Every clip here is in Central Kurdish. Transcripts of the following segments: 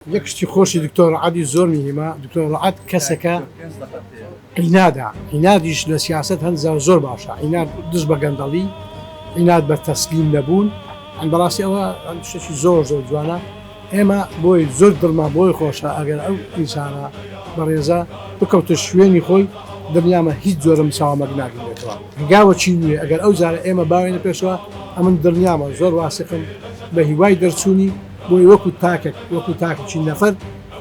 یەک شتی خۆشی دکتۆر ڕەعدی زۆر مهمە، دکتۆر ڕەعد کەسەکە عینادە، عینادیش لە سیاسەت هەندزا زۆر باشە، عیناد دژ بە گەندەڵی، عیناد بە تەسلیم نەبوون، ئەن بەڕاستی ئەوە شتێکی زۆر زۆر جوانە، ئێمە بۆی زۆر دڵمان بۆی خۆشە ئەگەر ئەو ئینسانە بەڕێزە بکەوتە شوێنی خۆی دڵنیامە هیچ جۆرە مساوامەک نابینێتەوە. هەنگاوەکی نوێ ئەگەر ئەو جارە ئێمە باوێنە پێشەوە ئەمن دڵنیامە زۆر واسقم بە هیوای دەرچوونی بۆیە وەکو تاکێک، وەکو تاکێکی نەفەر،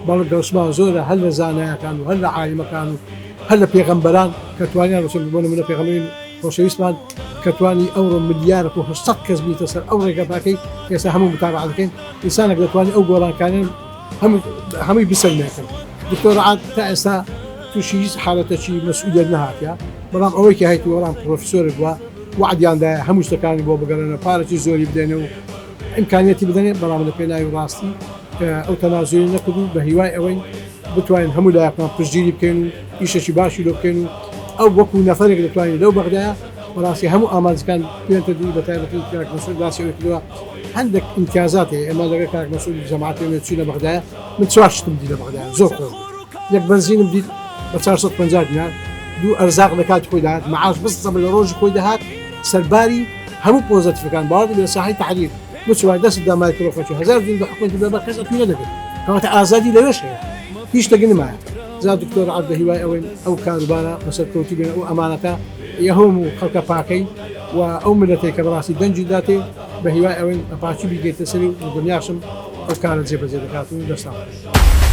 بەڵێ دەوسمان زۆرە هەر لە زانایەکان و هەر لە عالیمەکان و هەر لە پێغەمبەران کە توانیان ڕسول بۆ نمونە پێغەمبەری خۆشەویستمان کە توانی ئەوڕۆ ملیارێک و 800 کەس بیتە سەر ئەو ڕێگە پاکەی ئێستا هەموو متابعە دەکەین ئینسانێک دەتوانێت ئەو گۆڕانکاریان هەموو هەمووی بسەلمێتن دکتۆر عاد تا ئێستا تووشی هیچ حالەتێکی مەسئولیت نەهاتیە بەڵام ئەوەی کە هەیت وەڵام پرۆفیسۆرێک بووە وعدیان دایە هەموو شتەکانی بۆ بگەڕێنەوە پارەی زۆری بدەنێ و ئیمکانیەتی بدەنێ، بەڵام لە پێناوی ڕاستی ئەو تەنازولی نەکرد و بە هیوای ئەوەین بتوانین هەموو لایەکمان پشتگیری بکەین و ئیشێکی باشی لۆ بکەین و ئەو وەکو نەفەرێک دەتوانین لەو بەغدایە بەڕاستی هەموو ئامانجەکان بێنتە دی بە تایبەتی کاک مەسعود باسی ئەوەی کردووە هەندێک ئیمتیازات هەیە ئێمە لەگەڵ کاک مەسعود جەماعەت ئێمە چووینە بەغدایە من چوار شتم دی لە بەغدایە زۆر خۆش بوو یەک بەنزینم دیت بە 450 دینار دوو ئەرزاق لە کاتی خۆی دەهات معاش بستە لە ڕۆژی خۆی دەهات سەرباری هەموو پۆزەتیفەکان باوەڕی لە ساحەی تەحریر بچوای دەستت دا مایکرۆفۆنی 1000 دین بە حکومەتی بە بە کەس ئەتوی نەدەگرت کەواتە ئازادی لەوێش هەیە هیچ شتێک نمایە جا دکتۆر عەبد بە هیوای ئەوەین ئەو کاروبارە بەسەر کەوتی بێن ئەو ئەمانەتە یەهۆم و خەڵکە پاکەی و ئەو ملەتەی کە بەڕاستی دەنگی داتێ بە هیوای ئەوەین بە پاکی بیگەیتە سەری و دڵنیاشم ئەو کارە جێبەجێ دەکات و دەستان خۆش.